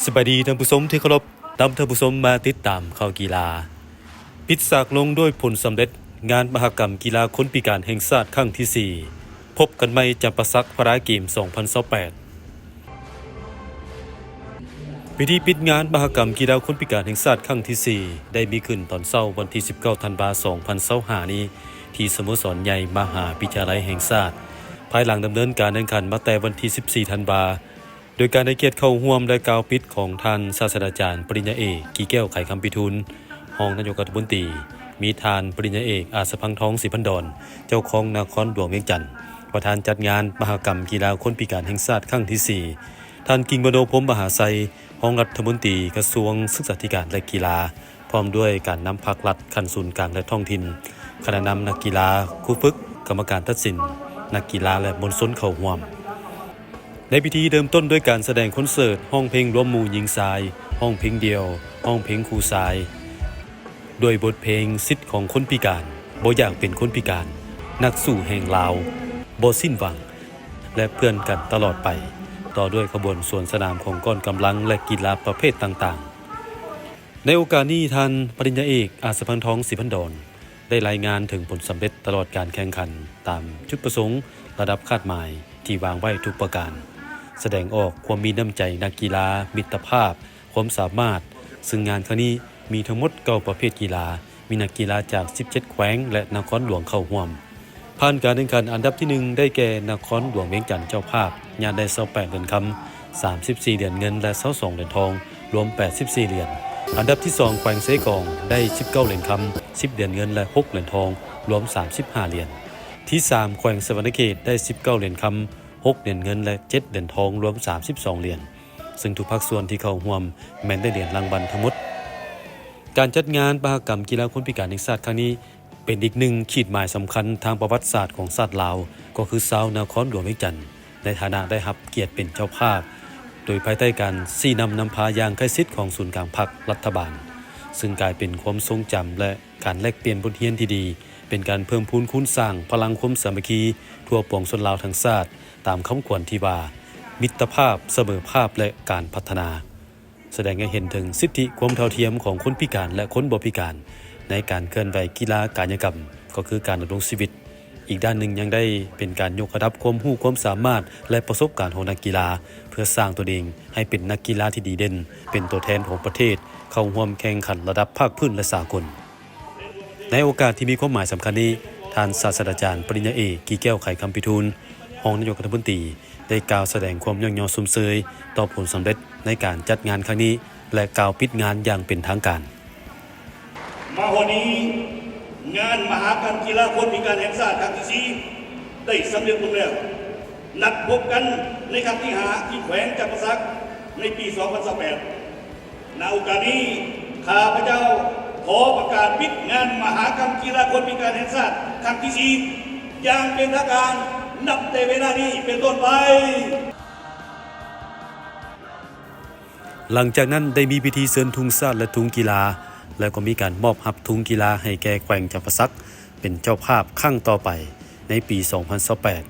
ສະບາຍດີທ່ານຜູ້ຊົມທີ່ເຄົາລົບ, ນຳທ່ານຜູ້ຊົມມາຕິດຕາມຂ່າວກິລາ. ປິດສາກລົງດ້ວຍຜົນສຳເລັດງານມະຫະກຳກິລາຄົນພິການແຫ່ງຊາດຄັ້ງທີສີ່. ພົບກັນໃໝ່ຈຳປາສັກພາຣາເກມສອງພັນຊາວແປດ. ພິທີປິດງານມະຫະກຳກິລາຄົນພິການແຫ່ງຊາດຄັ້ງທີສີ່ ໄດ້ມີຂຶ້ນຕອນເຊົ້າວັນທີສິບເກົ້າທັນວາສອງພັນຊາວຫ້ານີ້ ທີ່ສະໂມສອນໃຫຍ່ມະຫາວິທະຍາໄລແຫ່ງຊາດ, ພາຍຫຼັງດຳເນີນການແຂ່ງຂັນມາແຕ່ວັນທີສິບສີ່ທັນວາ ໂດຍການໃຫ້ກຽດເຂົ້າຮ່ວມ ແລະ ກ່າວປິດຂອງທ່ານສາດສະດາຈານປະລິນຍາເອກ ກີແກ້ວ ໄຂຄຳພິທູນ, ຮອງນາຍົກລັດຖະມົນຕີ, ມີທ່ານປະລິນຍາເອກ ອາດສະພັງທອງ ສີພັນດອນ, ເຈົ້າຄອງນະຄອນຫຼວງວຽງຈັນ, ປະທານຈັດງານມະຫະກຳກິລາຄົນພິການແຫ່ງຊາດຄັ້ງທີສີ່, ທ່ານ ກິ່ງມະໂນ ພົມມະຫາໄຊ, ຮອງລັດຖະມົນຕີກະຊວງສຶກສາທິການ ແລະ ກິລາ, ພ້ອມດ້ວຍການນຳພັກລັດຂັ້ນສູນກາງ ແລະ ທ້ອງຖິ່ນ, ຄະນະນຳນັກກິລາ, ຄູຝຶກ, ກຳມະການຕັດສິນ, ນັກກິລາ ແລະ ມວນຊົນເຂົ້າຮ່ວມ. ໃນພິທີເລີ່ມຕົ້ນດ້ວຍການສະແດງຄອນເສີດຮ້ອງເພງລວມໝູ່ຍິງຊາຍ, ຮ້ອງເພງດ່ຽວ, ຮ້ອງເພງຄູ່ຊາຍ, ດ້ວຍບົດເພງສິດຂອງຄົນພິການ, ບໍ່ຢາກເປັນຄົນພິການ, ນັກສູ້ແຫ່ງລາວ, ບໍ່ສິ້ນຫວັງ ແລະ ເພື່ອນກັນຕະຫຼອດໄປ, ຕໍ່ດ້ວຍຂະບວນສວນສະໜາມຂອງກ້ອນກຳລັງ ແລະ ກິລາປະເພດຕ່າງໆ. ໃນໂອກາດນີ້, ທ່ານປະລິນຍາເອກ ອາດສະພັງທອງ ສີພັນດອນ ໄດ້ລາຍງານເຖິງຜົນສຳເລັດຕະຫຼອດການແຂ່ງຂັນຕາມຈຸດປະສົງ, ລະດັບຄາດໝາຍທີ່ວາງໄວ້ທຸກປະການ, ສະແດງອອກຄວາມມີນ້ຳໃຈນັກກິລາ, ມິດຕະພາບ, ຄວາມສາມາດ, ຊຶ່ງງານຄັ້ງນີ້ມີທັງໝົດເກົ້າປະເພດກິລາ, ມີນັກກິລາຈາກສິບເຈັດແຂວງ ແລະ ນະຄອນຫຼວງເຂົ້າຮ່ວມ. ຜ່ານການແຂ່ງຂັນ, ອັນດັບທີໜຶ່ງໄດ້ແກ່ນະຄອນຫຼວງວຽງຈັນເຈົ້າພາບ, ຍາດໄດ້ຊາວແປດຫຼຽນຄຳ, ສາມສິບສີ່ຫຼຽນເງິນ ແລະ ຊາວສອງຫຼຽນທອງ, ລວມແປດສິບສີ່ຫຼຽນ. ອັນດັບທີສອງ ແຂວງເຊກອງ ໄດ້ສິບເກົ້າຫຼຽນຄຳ, ສິບຫຼຽນເງິນ ແລະ ຫົກຫຼຽນທອງ, ລວມສາມສິບຫ້າຫຼຽນ. ທີສາມ ແຂວງສະຫວັນນະເຂດ ໄດ້ສິບເກົ້າຫຼຽນຄຳ, ຫົກຫຼຽນເງິນ ແລະ ເຈັດຫຼຽນທອງ, ລວມສາມສິບສອງຫຼຽນ, ຊຶ່ງທຸກພາກສ່ວນທີ່ເຂົ້າຮ່ວມແມ່ນໄດ້ຫຼຽນລາງວັນທັງໝົດ. ການຈັດງານມະຫະກຳກິລາຄົນພິການແຫ່ງຊາດຄັ້ງນີ້ ເປັນອີກໜຶ່ງຂີດໝາຍສຳຄັນທາງປະຫວັດສາດຂອງຊາດລາວ, ກໍຄືຊາວນະຄອນຫຼວງວຽງຈັນ ໃນຖານະໄດ້ຮັບກຽດເປັນເຈົ້າພາບ, ໂດຍພາຍໃຕ້ການຊີ້ນຳນຳພາຢ່າງໃກ້ຊິດຂອງສູນກາງພັກລັດຖະບານ, ຊຶ່ງກາຍເປັນຄວາມຊົງຈຳ ແລະ ການແລກປ່ຽນບົດຮຽນທີ່ດີ, ເປັນການເພີ່ມພູນຄູນສ້າງພະລັງຄວາມສາມັກຄີທົ່ວປວງຊົນລາວທັງຊາດ, ຕາມຄຳຂວັນທີ່ວ່າ ມິດຕະພາບ, ສະເໝີພາບ ແລະ ການພັດທະນາ. ສະແດງໃຫ້ເຫັນເຖິງສິດທິຄວາມເທົ່າທຽມຂອງຄົນພິການ ແລະ ຄົນບໍ່ພິການ ໃນການເຄື່ອນໄຫວກິລາກາຍະກຳ, ກໍຄືການດຳລົງຊີວິດ. ອີກດ້ານໜຶ່ງຍັງໄດ້ເປັນການຍົກລະດັບຄວາມຮູ້ຄວາມສາມາດ ແລະ ປະສົບການຂອງນັກກິລາ, ເພື່ອສ້າງຕົນເອງໃຫ້ເປັນນັກກິລາທີ່ດີເດັ່ນ, ເປັນຕົວແທນຂອງປະເທດ, ເຂົ້າຮ່ວມແຂ່ງຂັນລະດັບພາກພື້ນ ແລະ ສາກົນ. ໃນໂອກາດທີ່ມີຄວາມໝາຍສຳຄັນນີ້, ທ່ານສາດສະດາຈານປະລິນຍາເອກ ກີແກ້ວ ໄຂຄຳພິທູນ, ຮອງນາຍົກລັດຖະມົນຕີ ໄດ້ກ່າວສະແດງຄວາມຍ້ອງຍໍຊົມເຊີຍຕໍ່ຜົນສຳເລັດໃນການຈັດງານຄັ້ງນີ້ ແລະ ກ່າວປິດງານຢ່າງເປັນທາງການ. ມາຮອດນີ້, ງານມະຫະກຳກິລາຄົນພິການແຫ່ງຊາດຄັ້ງທີສີ່ ໄດ້ສຳເລັດລົງແລ້ວ. ນັດພົບກັນໃນຄັ້ງທີຫ້າ ທີ່ແຂວງຈຳປາສັກ ໃນປີສອງພັນຊາວແປດ. ນະໂອກາດນີ້, ຂ້າພະເຈົ້າຂໍປະກາດປິດງານມະຫະກຳກິລາຄົນພິການແຫ່ງຊາດຄັ້ງທີສີ່ ຢ່າງເປັນທາງການ ນັບແຕ່ເວລານີ້ເປັນຕົ້ນໄປ. ຫຼັງຈາກນັ້ນໄດ້ມີພິທີເຊີນທຸງຊາດ ແລະ ທຸງກິລາ, ແລ້ວກໍມີການມອບຮັບທຸງກິລາໃຫ້ແກ່ແຂວງຈຳປາສັກເປັນເຈົ້າພາບຄັ້ງຕໍ່ໄປ ໃນປີສອງພັນຊາວແປດ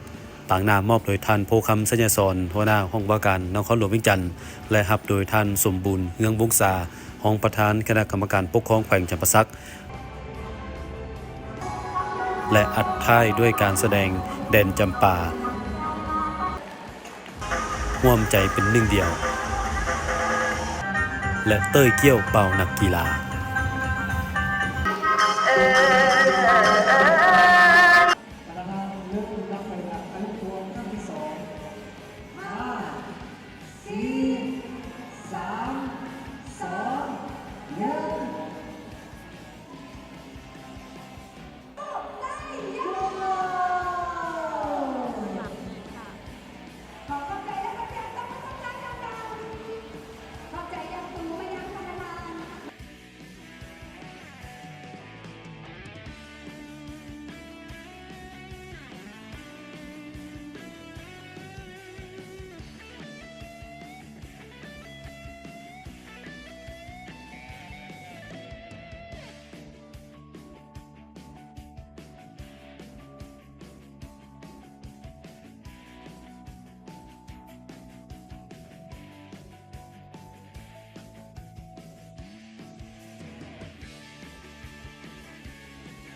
ຕາງໜ້າມອບໂດຍທ່ານ ໂພຄຳ ໄຊຍະສອນ ຫົວໜ້າຫ້ອງວ່າການນະຄອນຫຼວງວຽງຈັນ ແລະ ຮັບໂດຍທ່ານ ສົມບູນ ເຮືອງວົງສາ ຮອງປະທານຄະນະກຳມະການປົກຄອງແຂວງຈຳປາສັກ ແລະ ອັດທ້າຍດ້ວຍການສະແດງແດນຈຳປາ ຮ່ວມໃຈເປັນໜຶ່ງດຽວ ແລະ ເຕີ້ຍກ້ຽວເປົ່ານັກກິລາ.